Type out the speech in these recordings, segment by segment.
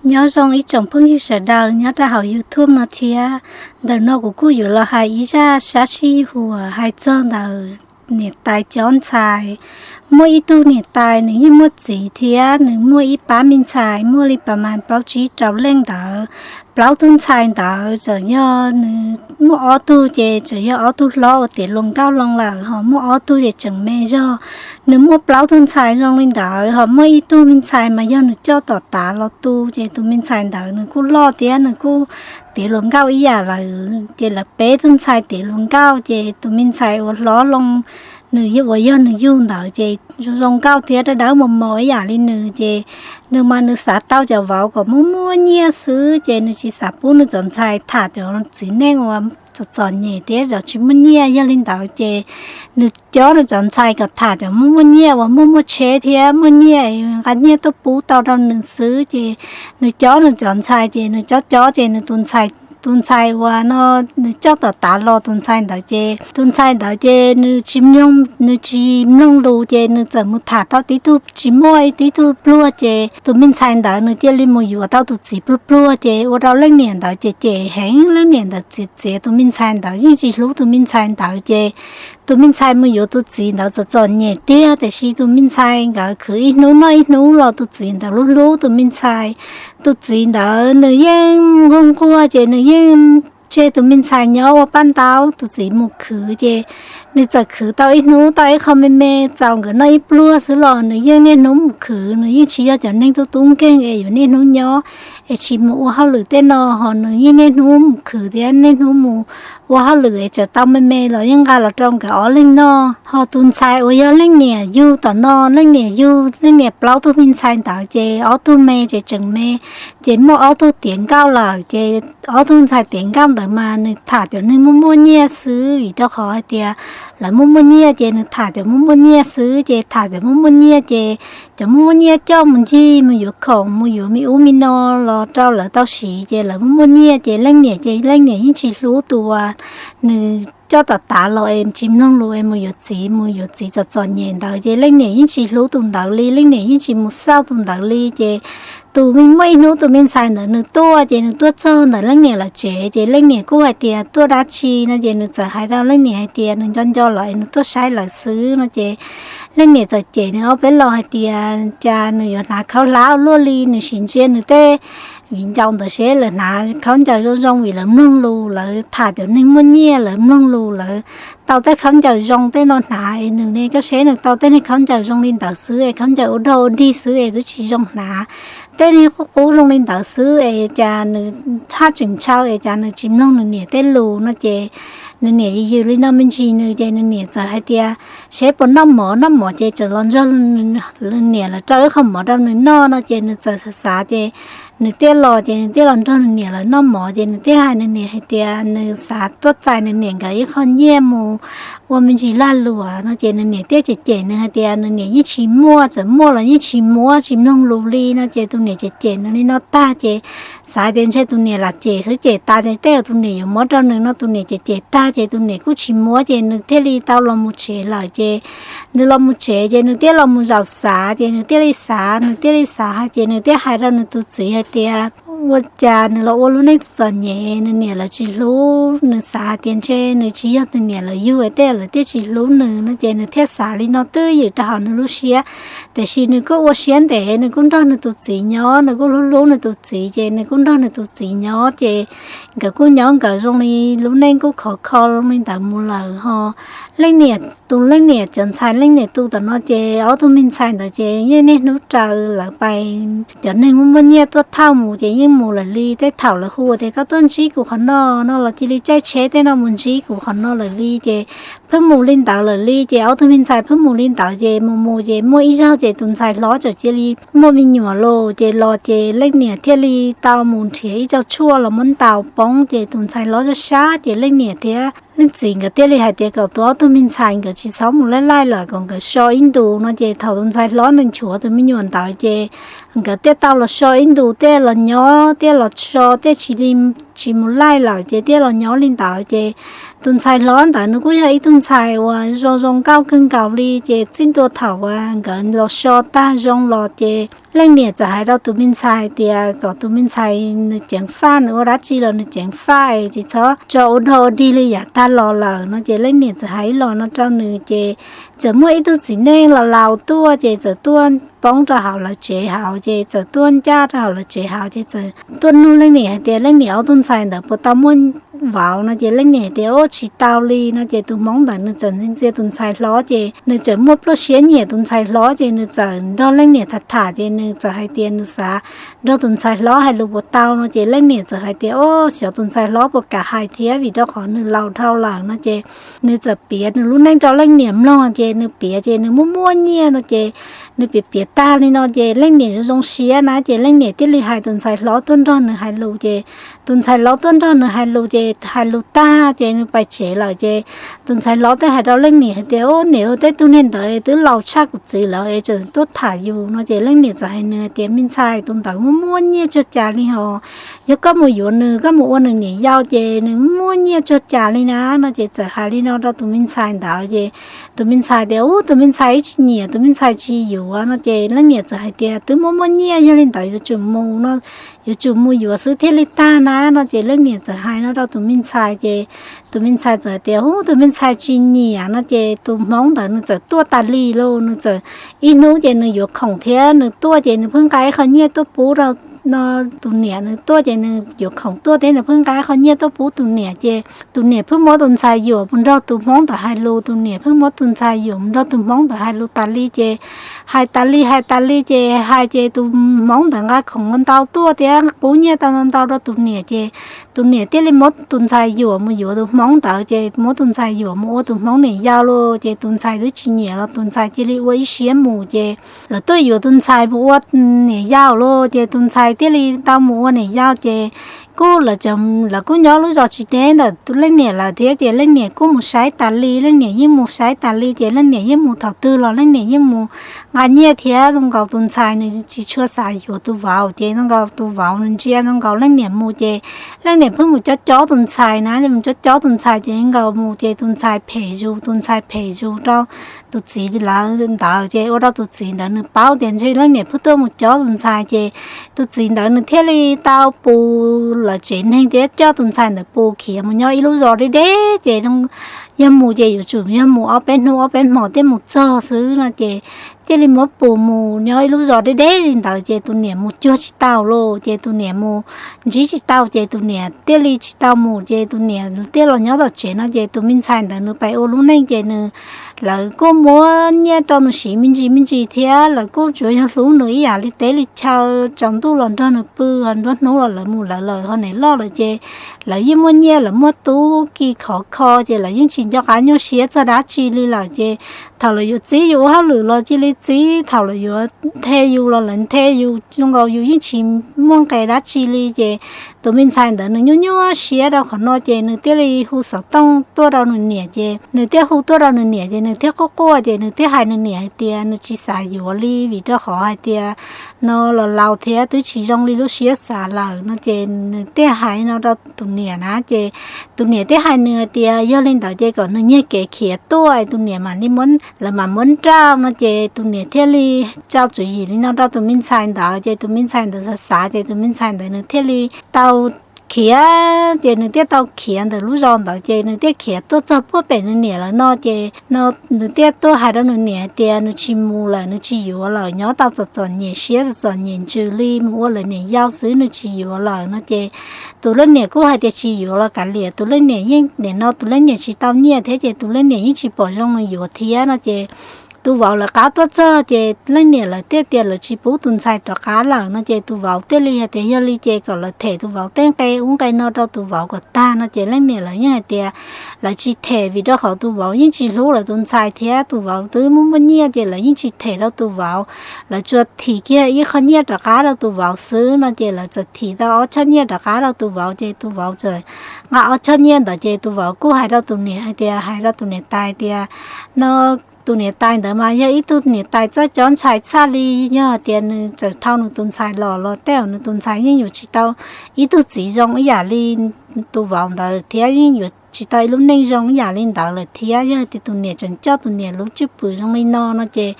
Nyob zoo ib tsoom phooj ywg sawv daws nyob rau hauv YouTube no thiab. Ntawm no kuv kuj yuav los hais ib zaj sab sij huam hais txog ntawm niam tais cov ntxhais. Muaj ib tug niam tais nws yeej muaj txiv thiab nws muaj ib pab me ntxhais muaj li pas mas plaub tsib rau leej ntawd. Plaub tug ntxhais ntawd txawm yog nws muaj ob tug ces txawm yog ob tug hlob uas tiav hluas nkauj loo lawm, ho muaj ob tug ces tseem me zog. Nws muaj plaub tug ntxhais zoo li ntawd, ho muaj ib tug me ntxhais mas yog nws coj tom tav los tu, ces tus me ntxhais ntawd nws kuj loj thiab nws kuj tiav hluas nkauj ib yam lawm. Ces lawv peb tug ntxhais tiav hluas nkauj, ces tus me ntxhais uas hlob loo, nws uas yog nws yug ntawd ces zoo nkauj thiab dawb dawb mos mos ib yam li nws, ces nws mas nws xav tau cov vauv kom muaj muaj nyiaj xwb, ces nws tsis xav pub nws cov ntxhais tham cov txiv neej uas txom txom nyem thiab cov tsis muaj nyiaj. Yog li ntawd ces nws cob nws cov ntxhais kom tham cov muaj muaj nyiaj uas muaj muaj tsheb thiab muaj nyiaj, nqa nyiaj tuaj pub tau rau nws xwb. Ces nws cob nws cov ntxhais, ces nws cob cob ces nws tus ntxhais, tus ntxhais uas no nws coj tom tav los tus ntxhais ntawd ces tus ntxhais ntawd ces nws tsis mloog, nws tsis mloog lus, ces nws txawm mus tham tau tib tug tsis muaj ib tib tug pluag, ces tus me ntxhais ntawd nws cia li mus yuav tau tus txiv pluag pluag, ces ua rau leej niam ntawd ces cem heev, leej niam ntawd txiav txiav tus me ntxhais ntawd, yeej tsis hlub tus me ntxhais ntawd. Ces tus me ntxhais mus yuav tus txiv ntawd txom txom nyem tiag, tiam sis tus me ntxhais nkawd khwv ib hnub noj ib hnub los tus txiv ntawd hlub hlub tus me ntxhais. Tus txiv ntawd nws yeej nquag nquag, ces nws yeej tseg tus me ntxhais nyob ua paj ntaub, tus txiv mus khwv, ces nws txawm khwv tau ib hnub tau ib qho me me txaus nkawd noj ib pluag xwb los nws yeej niaj hnub mus khwv. Nws yeej tsis yog cov neeg tub tub nkeeg es yuav niaj hnub nyob es tsis mus ua hauj lwm tej no, ho nws yeej niaj hnub mus khwv thiab niaj hnub mus ua hauj lwm es txawm tau me me los yeej nqa los rau nkawd ob leeg noj. Ho tus ntxhais uas yog leej niam yug tom no, leej niam yug leej niam plaub tug me ntxhais ntawd, ces ob tug me ces tseem me, ces muaj ob tug tiav nkauj lawm. Ces ob tug ntxhais tiav nkauj ntawd mas nws tham cov neeg muaj muaj nyiaj xwb, vim rau qhov hais tias lawv muaj muaj nyiaj, ces nws tham cov muaj muaj nyiaj xwb. Ces tham cov muaj muaj nyiaj, ces cov muaj muaj nyiaj coj mus ncig mus yuav khoom mus yuav me ub me no los rau lawv tau siv, ces lawv muaj muaj nyiaj. Ces leej niam ces leej niam yeej tsis hlub tus uas nws coj tom tav los es tsis mloog lus es mus yuav txiv, mus yuav txiv txom txom nyem ntawd, ces leej niam yeej tsis hlub tus ntawd li, leej niam yeej tsis mus xauj tus ntawd li. Ces tus me muaj ib hnub tus me ntxhais ntawd nws tuaj, ces nws tuaj txog ntawm leej niam lawv tsev, ces leej niam kuj hais tias tuaj dab tsi no, ces nws txawm hais rau leej niam hais tias nws nco nco lawv es nws tuaj saib lawv xwb no. Ces leej niam txawm cem nws ob peb los hais tias cas nws yuav hnav khaub hlab ua luaj li, nws sim ntsia nws tej viv ncaus ntawd seb lawv hnav khaub ncaws zoo zoo, vim lawv mloog lus, lawv tham cov neeg muaj nyiaj, lawv mloog lus, lawv tau tej khaub ncaws zoo tej no hnav, es nws ne, koj saib nws tau tej neeg khaub ncaws zoo li ntawd xwb es khaub ncaws ua dog ua dig xwb es twb tsis zoo hnav. Tej neeg qub qub zoo li ntawd xwb es cas nws tshaj tseem ntshaw es cas nws tsis mloog nws niam tej lus no. Ces nws niam yws yws li no me ntsis nws, ces nws niam txawm hais tias seb puas noj mov, noj mov ces txawm los nrog niam lawv rau ib qho mov rau nws noj no. Ces nws txawm xav xav, ces nws thiaj los, ces nws thiaj los nrog nws niam lawv noj mov. Ces nws thiaj hais nws niam hais tias nws xav tuaj txais nws niam nkawd ib qho nyiaj mus ua me ntsis lag luam no. Ces nws niam thiaj cem cem nws hais tias nws niam yeej tsis muaj, txawm muaj los yeej tsis muab, tsis mloog lus li no. Ces tus niam cem cem nws li no tag, ces xav tias ntshe tus niam lam cem xwb, cem tas ces tej zaum tus niam yuav muab rau nws no, tus niam cem cem tag ces tus niam kuj tsis muab, ces nws thiaj li tau los mus tsev lawm. Ces nws los mus tsev, ces nws thiaj los mus zaum xav, ces nws thiaj li xav, nws thiaj li xav hais, ces nws thiaj hais rau nws tus txiv hais tias ua cas nws los ua lub neej txom txom nyem, nws niam lawv tsis hlub, nws xav hais tias ntshe nws tsis yog nws niam lawv yug es tej lawv thiaj tsis hlub nws no. Ces nws thiaj xav li no twj ywm rau hauv nws lub siab. Tiam sis nws kuj ua siab ntev, nws kuj nrog nws tus txiv nyob, nws kuj hlub hlub nws tus txiv, ces nws kuj nrog nws tus txiv nyob, ces nkawd kuj nyob nkawd zoo li lub neej kuj khov kho zoo li ntawd mus lawm. Ho leej niam, tus leej niam cov ntxhais leej niam tu tom no, ces ob tug me ntxhais ntawd ces yeej niaj hnub raws lawv pais cov neeg muaj muaj nyiaj tuaj thauj mus, ces yeej mus lawm li. Tej thaum lawv hu tias koj tuaj ntsib kuv qhov no no los cia li caij tsheb tej no mus ntsib kuv qhov no lawm li. Ces pheej mus li ntawd lawm li. Ces ob tug me ntxhais pheej mus li ntawd, ces mus mus ces muaj ib zaug ces tus ntxhais hlob txawm cia li muaj me nyuam los, ces los ces leej niam thiaj li tau mus nrhiav ib co tshuaj los muab ntaus poob, ces tus ntxhais hlob sab sab, ces leej niam thiab leej txiv nkawd thiaj li hais tias kom tus ob tug me ntxhais nkawd tsis txhob mus laij laij lawm, kom nkawd so ib ntus no. Ces thaum tus ntxhais hlob nws nchuav tus me nyuam ntawd, ces nkawd thiaj tau los so ib ntus, thiaj los nyob, thiaj los so, thiaj tsis li tsis mus laij lawm ces thiaj los nyob li ntawd. Ces tus ntxhais hlob ntawd nws kuj yog ib tug ntxhais uas zoo zoo nkauj kawg nkaus li. Ces txij ntua thaum uas nkawd los so tag zoo los ces leej niam txawm hais rau tus me ntxhais tias kom tus me ntxhais nws ceev faj, nws ua dab tsi los nws ceev faj es tsis txhob tso ua dog ua dig li yav tag los lawm no. Ces leej niam txawm hais los no rau nws ces txawm muaj ib tug txiv neej laus laus tuaj ces txawm tuaj poob rau hauv lawv tsev hauv ces txawm tuaj ncaj rau hauv lawv tsev hauv ces txawm tuaj nug leej niam hais tias leej niam ob tug ntxhais ntawd puas tau muaj vauv no. Ces leej niam hais tias ua tsis tau li no. Ces tus hmoob ntawd nws txawm ntxi ntxias tus ntxhais hlob ces nws txawm muaj pluaj siab nyiam tus ntxhais hlob ces nws txawm nrog leej niam tham tham ces nws txawm hais tias nws xav nrog tus ntxhais hlob hais lus puas tau no. Ces leej niam txawm hais tias ua xyov tus ntxhais hlob puas kam hais thiab vim rau qhov nws laus dhau lawm no. Ces nws txawm piav nws lub neej rau leej niam mloog ces nws piav ces nws muaj muaj nyiaj no. Ces nws piav piav tag li no ces leej niam zoo zoo siab na ces leej niam thiaj li hais tus ntxhais hlob tuaj nrog nws hais lus ces tus ntxhais hlob tuaj nrog nws hais lus ces hais lus tag ces nws pais tsev lawm ces tus ntxhais hlob thiaj hais rau leej niam hais tias ua niam, tej tug neeg ntawd twb laus tshaj kuv txiv lawm es tseem tuaj tham yus no. Ces leej niam txawm hais nws tias me ntxhais, tus ntawd muaj muaj nyiaj tsuag cas li hos, yog koj mus yuav nws, koj mus ua nws niam yau ces nws muaj nyiaj tsuag cas li na no. Ces txawm hais li no rau tus me ntxhais ntawd ces tus me ntxhais tias ua tus me ntxhais ib tsis nyiam, tus me ntxhais tsis yuav no. Ces leej niam txawm hais tias twb muaj muaj nyiaj yog li ntawd yuav tsum mus no, yuav tsum mus yuav xwb thiaj li tag na no. Ces leej niam txawm hais no rau tus me ntxhais ces tus me ntxhais txawm tias ua tus me ntxhais tsis nyiam no. Ces tus hmoob ntawd nws txawm tuaj tas li lauj, nws txawm ib hnub ces nws yuav khoom thiab nws tuaj ces nws pheej nqa ib qho nyiaj tuaj pub rau no, tus niam nws tuaj ces nws yuav khoom tuaj thiab nws pheej nqa ib qho nyiaj tuaj pub tus niam ces tus niam pheej muab tus ntxhais yuam mus nrog tus hmoob ntawd hais lus, tus niam pheej muab tus ntxhais yuam mus nrog tus hmoob ntawd hais lus tas li ces hais tas li hais tas li ces hais ces tus hmoob ntawd nqa khoom ntau ntau tuaj thiab pub nyiaj tau ntau ntau rau tus niam ces tus niam thiaj li muab tus ntxhais yuam mus yuav tus hmoob ntawd ces muab tus ntxhais yuam mus ua tus hmoob niam yau lauj. Ces tus ntxhais twb tsis nyiam los tus ntxhais cia li ua ib siab mus ces lawv tuaj yuav tus ntxhais mus ua niam yau lauj. Ces tus ntxhais thiaj li tau mus ua niam yau ces kuj lawv, lawv kuj nyob lub zos tsis deb ntawm leej niam lawm thiab ces leej niam kuj mus saib tas li, leej niam yeej mus saib tas li ces leej niam yeej mus thaum twg los leej niam yeej mus nqa nyiaj thiab zoo nkaus tus ntxhais nws tsis tshua xav yuav tus vauv ces zoo nkaus tus vauv nws ntsia zoo nkaus leej niam mus ces leej niam pheej mus cob cob tus ntxhais na, mus cob cob tus ntxhais ces nkaus mus ces tus ntxhais phem zus, tus ntxhais phem zus rau tus txiv lawv ntawd ces ua rau tus txiv ntawd nws paub tias ntshe leej niam pheej tuaj mus cob tus ntxhais ces tus txiv ntawd nws thiaj li tau pus lawv tsev neeg thiab coj tus ntxhais ntawd pus khiav mus nyob ib lub zos deb deb ces yog mus ces yuav tsum yog mus ob peb hnub ob peb hmos thiaj mus txog xwb no ces thiaj li muab pus mus nyob ib lub zos deb deb li ntawd ces tus niam mus cuag tsis tau lauj. Ces tus niam mus ntsib tsis tau ces tus niam thiaj li tsis tau mus ces tus niam thiaj los nyob tom tsev no ces tus me ntxhais ntawd nws pais ua lub neej ces nws, lawv kuj muab nyiaj rau nws siv me ntsis me ntsis thiab lawv kuj tsuas yog hlub nws ib yam li teb li chaw, tsaus ntuj los nrog nws pw, nruab hnub los lawv mus lawv lawm ho niam loj lawm ces lawv yeej muaj nyiaj, lawv muaj tub ki khov kho ces lawv yeej tsis nco qab nyuaj siab txog dab tsi li lawm ces thaum lawv yuav txib yus ua hauj lwm los cia li txib, thaum lawv yuav nthe yus los lawv nthe yus zoo nkaus yus yeej tsis muaj nqe dab tsi li ces tus me ntxhais ntawd nws nyuaj nyuaj siab rau qhov no ces nws thiaj li hu xov tooj tuaj rau nws niam ces nws thiaj hu tuaj rau nws niam ces nws thiaj quaj quaj ces nws thiaj hais nws niam hais tias nws tsis xav yuav li vim rau qhov hais tias no los laus thiab twb tsis zoo li lub siab xav lawm no ces nws thiaj hais no rau tus niam na ces tus niam thiaj hais nws hais tias yog li ntawd ces kom nws nyiag kev khiav tuaj es tus niam mam li, lawv mam muab nrauj no ces tus niam thiaj li tso tswv yim li no rau tus me ntxhais ntawd ces tus me ntxhais ntawd xav xav ces tus me ntxhais ntawd nws thiaj li tau khiav ces nws thiaj tau khiav ntawm lub zos ntawd ces nws thiaj khiav tuaj txog puag pem nws niam lawv no ces no nws thiaj tuaj hais rau nws niam hais tias nws tsis mus lawm, nws tsis yuav lawm, nyob tau txom txom nyem siab txom txom nyem ntsws li mus ua lawv niam yau xwb, nws tsis yuav lawm no ces tus leej niam kuj hais tias tsis yuav los kav liam, tus leej niam yeej nim no tus leej niam tsis tau nyiaj thiab ces tus leej niam yeej tsis pom zoo nws yuav thiab no ces tus vauv lawv qab tuaj txog ces leej niam lawv thiaj tias lawv tsis pub tus ntxhais rov qab lawm no ces tus vauv thiaj li hais tias yog li ces kom lawv them tus vauv tej nqe ub nqe no rau tus vauv kom tag no ces leej niam lawv yeej hais tias lawv tsis them vim rau qhov tus vauv yeej tsis hlub lawv tus ntxhais thiab tus vauv twb muaj muaj nyiaj ces lawv yeej tsis them rau tus vauv. Lawv tsuas thim kiag ib qho nyiaj rov qab rau tus vauv xwb no ces lawv txawm thim tau ob choj nyiaj rov qab rau tus vauv ces tus vauv txawm nqa ob choj nyiaj ntawd ces tus vauv kuj hais rau tus niam hais tias, hais rau tus niam tais tias no Tus niam tais ntawd mas yog ib tug niam tais txawj cov ntxhais tshaj li, yog hais tias nws txawm thau nws tus ntxhais los los tej zaum nws tus ntxhais yeej yuav tsis tau ib tug txiv zoo ib yam li tus vauv ntawd thiab yeej yuav tsis tau ib lub neej zoo ib yam li ntawd lawm thiab. Yog tias tus niam tseem coj tus niam lub cwj pwm zoo li no no ces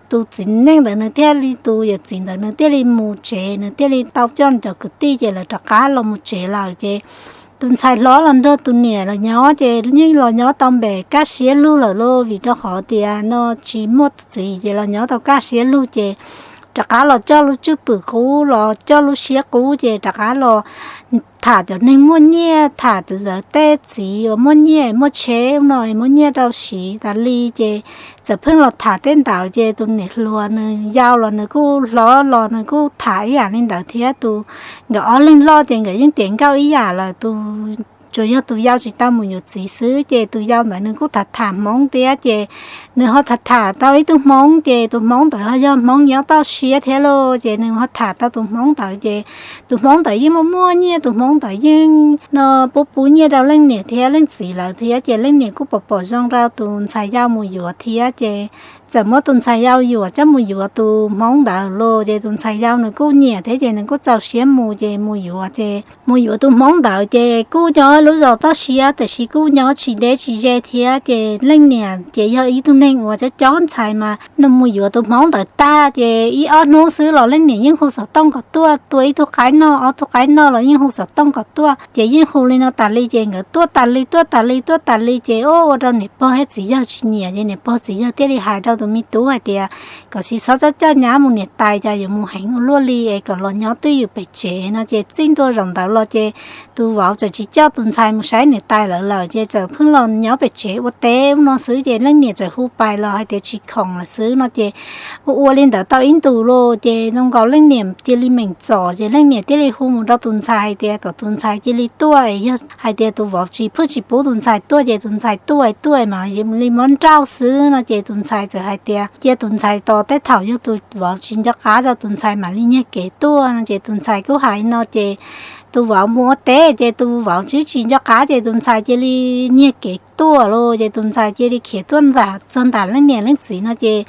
tus txiv neej ntawd nws thiaj li, tus yawm txiv ntawd nws thiaj li mus tsev, nws thiaj li tau coj cov kwv tij ces lawv rov qab los mus tsev lawm ces tus ntxhais hlob los nrog tus niam los nyob ces yeej los nyob tau npe kaj siab lug lawm lauj, vim rau qhov tias no tsis muaj txiv ces los nyob tau kaj siab lug ces rov qab los coj lub cwj pwm qub, los coj lub siab qub ces rov qab los tham cov neeg muaj nyiaj, tham lawv tej txiv uas muaj nyiaj muaj tsheb no muaj nyiaj rau siv tas li ces txawm pheej los tham tej ntawd ces tus niam hluas nws yau los nws kuj hlob los nws kuj tham ib yam li ntawd thiab. Tus, nkawd ob leeg loj ces nkawd yeej tiav nkauj ib yam lawm, tus, tsuas yog tus yau tsis tau mus yuav txiv xwb ces tus yau ntawd nws kuj tham tham Hmoob thiab ces nws ho tham tham tau ib tug Hmoob ces tus Hmoob ntawd ho yog Hmoob nyob toj siab thiab lauj ces nws ho tham tau tus Hmoob ntawd ces tus Hmoob ntawd yeej muaj muaj nyiaj, tus Hmoob ntawd yeej no pub pub nyiaj rau leej niam thiab leej txiv lawv thiab ces leej niam kuj pom pom zoo rau tus ntxhais yau mus yuav thiab ces txawm muab tus ntxhais yau yuam coj mus yuav tus Hmoob ntawd lauj ces tus ntxhais yau nws kuj nyiam thiab ces nws kuj txaus siab mus ces mus yuav ces mus yuav tus Hmoob ntawd ces kuj nyob lub zos toj siab tiam sis kuj nyob tsis deb tsis ze thiab ces leej niam ces yog ib tug neeg uas cob cob ntxhais mas nws mus yuav tus Hmoob ntawd tag ces ib ob hnub xwb los leej niam yeej hu xov tooj kom tuaj tua ib tug qaib noj ob tug qaib noj los yeej hu xov tooj kom tuaj ces yeej hu li no tas li ces nkawd tuaj tas li tuaj tas li tuaj tas li ces ua rau niam pog thiab txiv yawg tsis nyiam ces niam pog txiv yawg thiaj li hais rau tus me tub hais tias kom tsis txhob coj coj nyab mus, niam tais cas yuav mus heev ua luaj li es kom los nyob twj ywm pem tsev no ces txij ntua zaum ntawd los ces tus vauv txawm tsis coj tus ntxhais mus saib niam tais lawv lawm ces txawm pheej los nyob pem tsev ua teb ub no xwb ces leej niam txawm hu pais los hais tias tsis khoom lawm xwb no ces ua ua li ntawd tau ib ntus los ces zoo nkaus leej niam cia li meem txom ces leej niam thiaj li hu mus rau tus ntxhais hais tias kom tus ntxhais cia li tuaj es yog hais tias tus vauv tsis, pheej tsis pub tus ntxhais tuaj ces tus ntxhais tuaj tuaj mas li muab nrauj xwb no ces tus ntxhais txawm hais tias cia tus ntxhais tos tej thaum yog tus vauv tsis nco qab rau tus ntxhais mam li nyiag kev tuaj no ces tus ntxhais kuj hais no ces tus vauv mus ua teb ces tus vauv twb tsis nco qab ces tus ntxhais cia li nyiag kev tuaj los ces tus ntxhais cia li khiav tuaj txog nram leej niam leej txiv no ces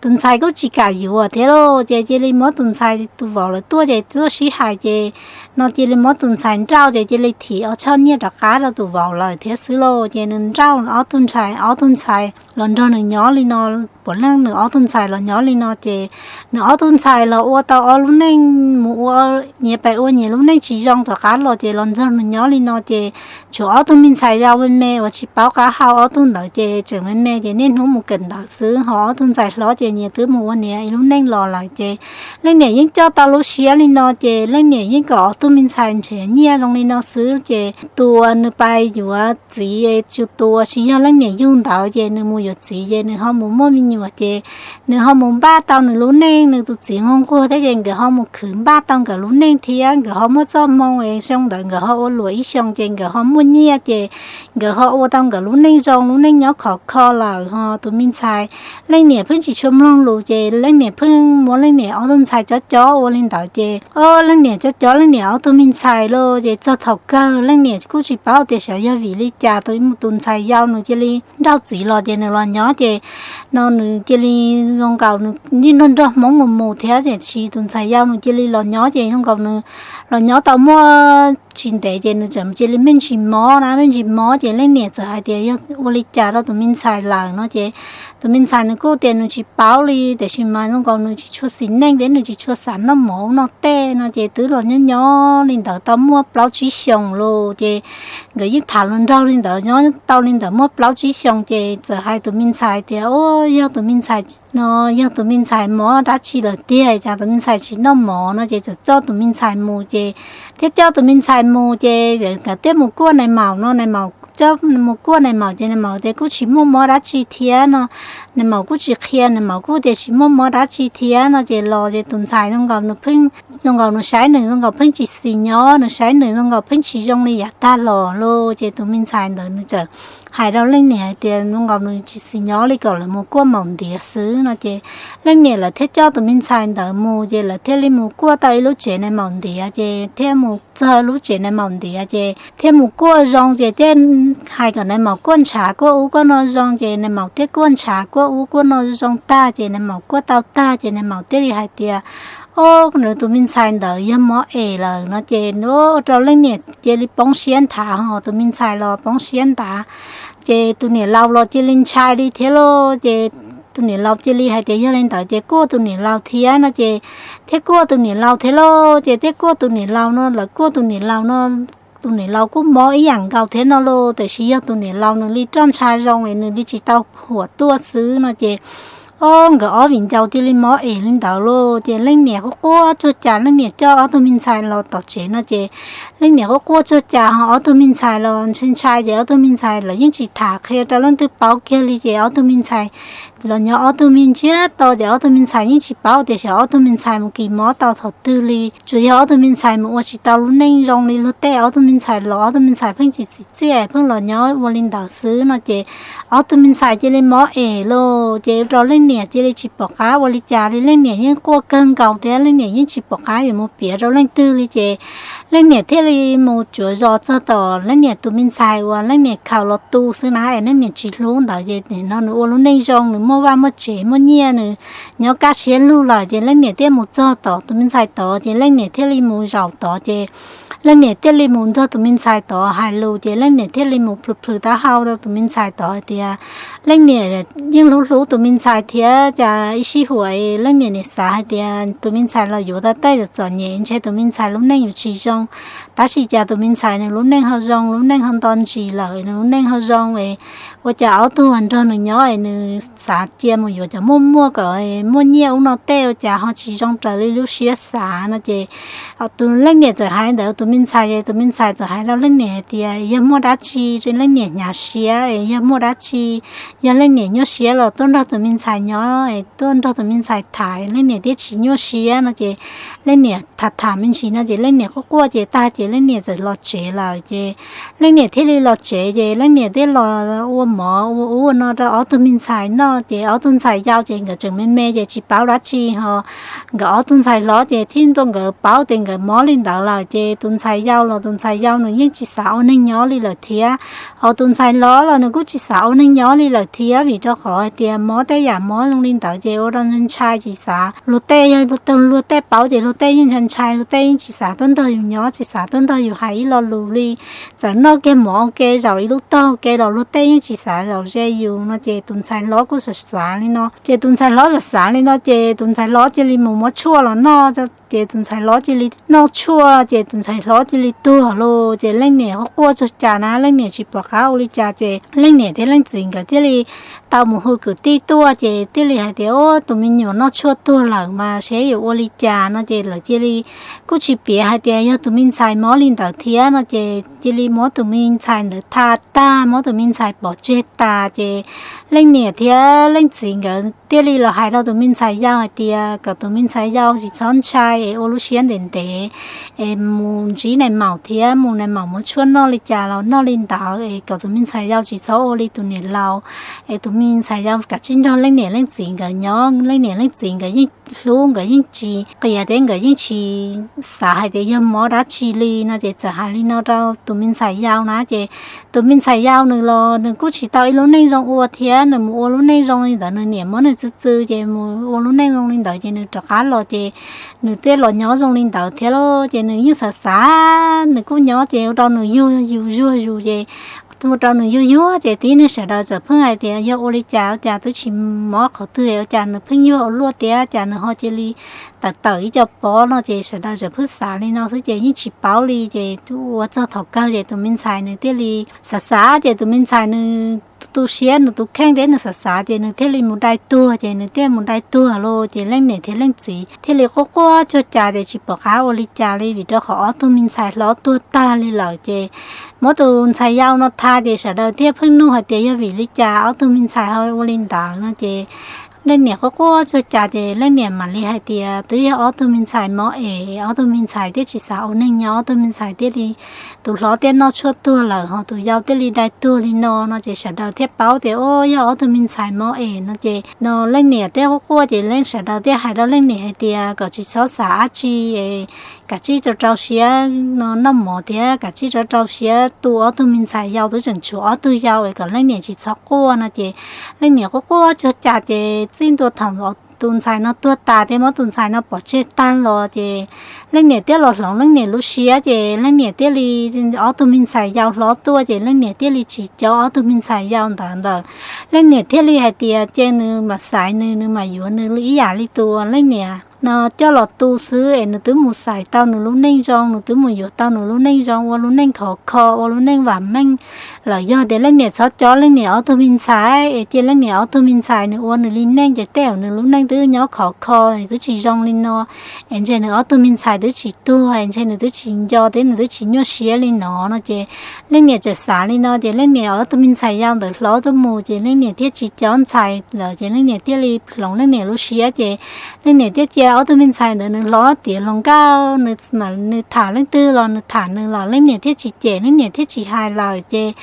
tus ntxhais kuj tsis kam yuav thiab los ces cia li muab tus ntxhais, tus vauv lawv tuaj ces tuaj sib hais ces no cia li muab tus ntxhais nrauj ces cia li thim ob choj nyiaj rov qab rau tus vauv lawm thiab xwb los ces nws nrauj ob tug ntxhais, ob tug ntxhais los nrog nws nyob li no, puav leej nws ob tug ntxhais los nyob li no ces nws ob tug ntxhais los ua tau ob lub neej, mus ua nyias pem ua nyias lub neej tsis zoo rov qab los ces los nrog nws nyob li no ces tshuav ob tug me ntxhais yau me me uas tsis paub qab hau ob tug ntawd ces tseem me me ces niaj hnub mus kawm ntawv xwb ho ob tug ntxhais hlob ces nyias twb mus ua nyias ib lub neej los lawm ces leej niam yeej coj tau lub siab li no ces leej niam yeej kom ob tug me ntxhais nrhiav nyiaj zoo li no xwb ces tus uas nws pais yuav txiv, tus uas tsis yog leej niam yug ntawd ces nws mus yuav txiv ces nws ho mus muaj me nyuam ces nws ho mus npaj tau nws lub neej, nws tus txiv nquag nquag thiab ces nkawd ho mus khwv npaj tau nkawd lub neej thiab nkawd ho muaj txoj hmoo es xyoo ntawd nkawd ho ua luam ib xyoo ces nkawd ho muaj nyiaj ces nkawd ho ua tau nkawd lub neej zoo, lub neej nyob khov kho lawm ho tus me ntxhais, leej niam pheej tsis tshua mloog lus ces leej niam pheej muab leej niam ob tug ntxhais cob cob ua li ntawd ces o leej niam cob cob leej niam ob tug me ntxhais los ces txog thaum kawg leej niam kuj tsis paub tias xyov yog vim li cas tus, tus ntxhais yau nws cia li nrauj txiv los ces nws los nyob ces no nws cia li zoo nkaus nws yeej nrog nrog Hmoob mus mus thiab tiam sis tus ntxhais yau nws cia li los nyob ces zoo nkaus nws los nyob tau muaj tsis ntev ces nws txawm cia li me ntsis mob na, me ntsis mob ces leej niam txawm hais tias yog ua li cas rau tus me ntxhais lawm no ces tus me ntxhais nws kuj tias nws tsis paub li tiam sis mas zoo nkaus nws tsis tshua xis neej thiab nws tsis tshua xav noj mov noj tej no ces twb los nyob nyob li ntawd tau muaj plaub tsib xyoos los ces nkawd yeej tham hluas nraug li ntawd nyob tau li ntawd muaj plaub tsib xyoos ces txawm hais tus me ntxhais tias o yog tus me ntxhais no yog tus me ntxhais mob dab tsi lawm tiag cas tus me ntxhais tsis noj mov no ces txawm coj tus me ntxhais mus ces thiab coj tus me ntxhais mus ces nkawd thiaj mus kuaj nais maum no, nais maum coj mus kuaj nais maum ces nais maum tias kuj tsis muaj mob dab tsi thiab no, nais maum kuj tsis qhia, nais maum kuj tias tsis muaj mob dab tsi thiab no ces los ces tus ntxhais zoo nkaus nws pheej, zoo nkaus nws saib nws zoo nkaus pheej tsis xis nyob, nws saib nws zoo nkaus pheej tsis zoo li yav tag los los ces tus me ntxhais ntawd nws txawm hais rau leej niam hais tias zoo nkaus nws tsis xis nyob li kom lawv mus kuaj maum ntiav xwb no ces leej niam lawv thiaj coj tus me ntxhais ntawd mus ces lawv thiaj li mus kuaj tau ib lub tsev nais maum ntiav ces thiaj mus txog lub tsev nais maum ntiav ces thiaj mus kuaj zoo ces thiaj hais kom nais maum kuaj ntshav kuaj ub kuaj no zoo ces nais maum thiaj kuaj ntshav kuaj ub kuaj no zoo tag ces nais maum kuaj tau tag ces nais maum thiaj li hais tias, o, nws tus me ntxhais ntawd yog mob es lawm no ces ua rau leej niam cia li poob siab nthav, ho tus me ntxhais los poob siab nthav. Ces tus niam laus los cia li ntshai li thiab lauj. Ces tus niam laus cia li hais tias yog li ntawd ces kuaj tus niam laus thiab no ces thiaj kuaj tus niam laus thiab lauj. Ces thiaj kuaj tus niam laus no, lawv kuaj tus niam laus no, tus niam laus kuj mob ib yam nkaus thiab no lauj, tiam sis yog tus niam laus nws li roj ntsha zoo es nws li tsis tau huam tuaj xwb no ces, o, nkawd ob viv ncaus cia li mob es li ntawd lauj. Ces leej niam quaj quaj tsuag cas, leej niam coj ob tug me ntxhais los tom tsev no ces leej niam quaj quaj tsuag cas ho ob tug me ntxhais los ntshai ntshai ces ob tug me ntxhais lawv yeej tsis tham qhia rau leej twg paub kiag li ces ob tug me ntxhais los nyob ob tug me ntsiag to ces ob tug me ntxhais yeej tsis paub tias xyov ob tug me ntxhais mus kis mob tau thaum twg li. Tsuas yog ob tug me ntxhais mus ua tsis tau lub neej zoo li luag tej, ob tug me ntxhais los ob tug me ntxhais pheej txiv txiaj pheej los nyob ua li ntawd xwb no ces ob tug me ntxhais cia li mob es lauj. Ces ua rau leej niam cia li tsis pom qab ua li cas li, leej niam yeej quaj kawg nkaus thiab leej niam yeej tsis pom qab yuav mus piav rau leej twg li ces leej niam thiaj li mus cuav zos txog tom leej niam tus me ntxhais uas leej niam khaws los tu xwb na, es leej niam tsis hlub ntawd ces nim no nws ua lub neej zoo, nws muaj vaj muaj tsev muaj nyiaj, nws nyob kaj siab lug lawm ces leej niam thiaj mus txog tom tus me ntxhais tod ces leej niam thiaj li mus zaum tod ces leej niam thiaj li mus nrog tus me ntxhais tod hais lus ces leej niam thiaj li mus plhws plhws taub hau rau tus me ntxhais tod hais tias leej niam yeej hlub hlub tus me ntxhais thiab cas ib sij huam leej niam nim xav hais tias tus me ntxhais los yuav tau tej txom txom nyem ntshe tus me ntxhais lub neej yuav tsis zoo, tab sis cas tus me ntxhais nws lub neej ho zoo, lub neej ho nto ntsis lawm, nws lub neej ho zoo es ua cas ob tug nrog nws nyob es nws xav cia mus yuav cov muaj muaj kom muaj nyiaj ub no tej ua cas ho tsis zoo raws li lub siab xav no ces tus leej niam txawm hais ntawd tus me ntxhais es tus me ntxhais txawm hais rau leej niam hais tias yog muaj dab tsi leej niam hnyav siab es yog muaj dab tsi, yog leej niam nyuaj siab los tuaj nrog tus me ntxhais nyob es tuaj nrog tus me ntxhais tham, leej niam thiaj tsis nyuaj siab no ces leej niam tham tham me ntsis no ces leej niam quaj quaj ces tag ces leej niam txawm los tsev lawm ces leej niam thiaj li los tsev ces leej niam thiaj los ua mov ua ub ua no rau ob tug me ntxhais noj ces ob tug ntxhais yau ces nkawd tseem me me ces tsis paub dab tsi ho nkawd ob tug ntxhais hlob ces thiaj ntuj nkawd paub tias nkawd mob li ntawd lawm ces tus ntxhais yau los tus ntxhais yau nws yeej tsis xav ua neeg nyob li lawm thiab, ho tus ntxhais hlob los nws kuj tsis xav ua neeg nyob li lawm thiab vim rau qhov hais tias mob tej yam mob zoo li ntawd ces ua rau ntshai tsis xav. Luag tej yog luag tej paub ces luag tej yeej ntshai ntshai, luag tej yeej tsis xav tuaj nrog yus nyob, tsis xav tuaj nrog yus hais ib lo lus li. Txawm noj kiag mov ua ke, zaum ib lub tog ua ke los luag tej yeej tsis xav zaum ze yus no ces tus ntxhais hlob kuj xav xav li no. Ces tus ntxhais hlob xav xav li no ces tus ntxhais hlob cia li mus muab tshuaj los noj, ces tus ntxhais hlob cia li noj tshuaj ces tus ntxhais hlob cia li tuag lauj. Ces leej niam quaj quaj tsuag cas na, leej niam tsis pom qab ua li cas ces leej niam thiab leej txiv nkawd thiaj li tau mus hu kwv tij tuaj ces thiaj li hais tias, o, tus me nyuam noj tshuaj tuag lawm mas seb yuav ua li cas no ces lawv cia li kuj tsis piav hais tias yog tus me ntxhais mob li ntawd thiab no ces cia li muab tus me ntxhais ntawd tha tag, muab tus me ntxhais pov tseg tas ces leej niam thiab leej txiv nkawd thiaj li los hais rau tus me ntxhais yau hais tias kom tus me ntxhais yau tsis txhob ntshai es ua lub siab ntev ntev es mus ntsib nais maum thiab mus nais maum muab tshuaj noj li cas los noj li ntawd es kom tus me ntxhais yau tsis txhob ua li tus niam laus, es tus me ntxhais yau kav tsij nrog leej niam leej txiv nkawd nyob, leej niam leej txiv nkawd yeej hlub, nkawd yeej tsis qias thiab nkawd yeej tsis xav hais tias yog mob dab tsi li no ces txawm hais li no rau tus me ntxhais yau na ces tus me ntxhais yau nws los nws kuj tsis tau ib lub neej zoo ua thiab, nws mus ua lub neej zoo li ntawd nws niam muab nws txwv txwv ces mus ua lub neej zoo li ntawd ces nws rov qab los ces nws thiaj los nyob zoo li ntawd thiab lauj. Ces nws yeej xav xav, nws kuj nyob ces ua rau nws yuag yus yuag yus ces ua rau nws yuag yuag ces tib neeg sawv daws txawm pheej hais tias yog ua li cas ua cas twb tsis mob qhov twg ua cas nws pheej yuag ua luaj tiag, cas nws ho cia li tawm tawm ib co pob no ces sawv daws txawm pheej xav li no xwb ces yeej tsis paub li ces ua txog thaum kawg ces tus me ntxhais nws thiaj li xav xav ces tus me ntxhais nws tu siab nws tus kheej thiab nws xav xav ces nws thiaj li mus dai tuag ces nws thiaj mus dai tuag lauj. Ces leej niam thiab leej txiv thiaj li quaj quaj tsuag cas ces tsis pom qab ua li cas li vim rau qhov ob tug me ntxhais hlob tuag tag li lawm ces muab tus ntxhais yau no tha ces sawv daws thiaj pheej nug hais tias yog vim li cas ob tug me ntxhais ho ua li ntawd no ces Leej niam quaj quaj tsuag cas ces leej niam mam li hais tias twb yog ob tug me ntxhais mob es, ob tug me ntxhais thiaj tsis xav ua neeg nyob, ob tug me ntxhais thiaj li, tus hlob thiaj noj tshuaj tuag lawm ho tus yau thiaj li dai tuag li no no ces sawv daws thiaj paub tias o yog ob tug me ntxhais mob es no ces no leej niam thiaj quaj quaj ces leej sawv daws thiaj hais rau leej niam hais tias kom tsis txhob xav dab tsi es, kav tsij rau rau siab no noj mov thiab kav tsij rau rau siab tu ob tug me ntxhais yau, twb tseem tshuav ob tug yau es kom leej niam tsis txhob quaj no ces leej niam quaj quaj tsuag cas ces txij ntua thaum tus ntxhais no tuag tas thiab muab tus ntxhais no pov tseg tag los ces leej niam thiaj los hloov leej niam lub siab ces leej niam thiaj li, ob tug me ntxhais yau hlob tuaj ces leej niam thiaj li tsis cob ob tug me ntxhais yau ntawd ntawm, leej niam thiaj li hais tias ces nws mam xaiv nws, nws mam yuav nws ib yam li tus leej niam no coj los tu xwb es nws twb mus xaiv tau nws lub neej zoo, nws twb mus yuav tau nws lub neej zoo, ua lub neej khov kho, ua lub neej vam meej lawm. Yog tias leej niam txhob cob leej niam ob tug me ntxhais es cia leej niam ob tug me ntxhais nws ua nws li neej ces tej zaum nws lub neej twb nyob khov kho, twb tsis zoo li no es ntshe nws ob tug me ntxhais twb tsis tuag es ntshe nws twb tsis nco thiab nws twb tsis nyuaj siab li no no ces leej niam txawm xav li no ces leej niam ob tug me ntxhais yau ntawd hlob tuaj mus ces leej niam thiaj tsis cob ntxhais lawm ces leej niam thiaj li hloov leej niam lub siab ces leej niam thiaj cia ob tug me ntxhais ntawd nws hlob tiav hluas nkauj, nws tham leej twg los nws tham nws los leej niam thiaj tsis cem, leej niam thiaj tsis hais lawm ces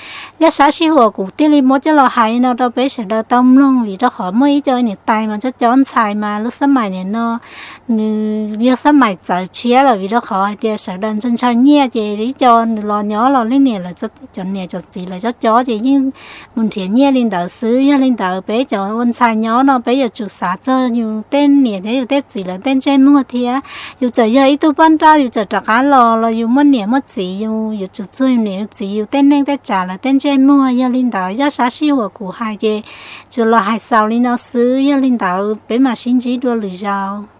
yog sab sij huam kuv thiaj li muab coj los hais li no rau peb sawv daws tau mloog vim rau qhov muaj ib co niam tais mas cob cob ntxhais mas lub xab mais nim no nws yog xab mais txawv tshiab lawm vim rau qhov hais tias sawv daws ntshaw ntshaw nyiaj ces ib co nws los nyob los leej niam lawv cov niam cov txiv lawv cob cob ces yeej mus nrhiav nyiaj li ntawd xwb. Yog li ntawd peb cov ua ntxhais nyob no peb yuav tsum xav txog yus tej niam thiab yus tej txiv lawv tej ntsej muag thiab. Yus txawm yog ib tug poj nrauj yus txawm rov qab los los yus muaj niam muaj txiv yus yuav tsum txuag yus niam yus txiv yus tej neej tej tsav lawv tej ntsej muag. Yog li ntawd zaj sab sij huam kuv hais ces tsuas los hais xaus li no xwb. Yog li ntawd peb mam sib ntsib dua lwm zaus.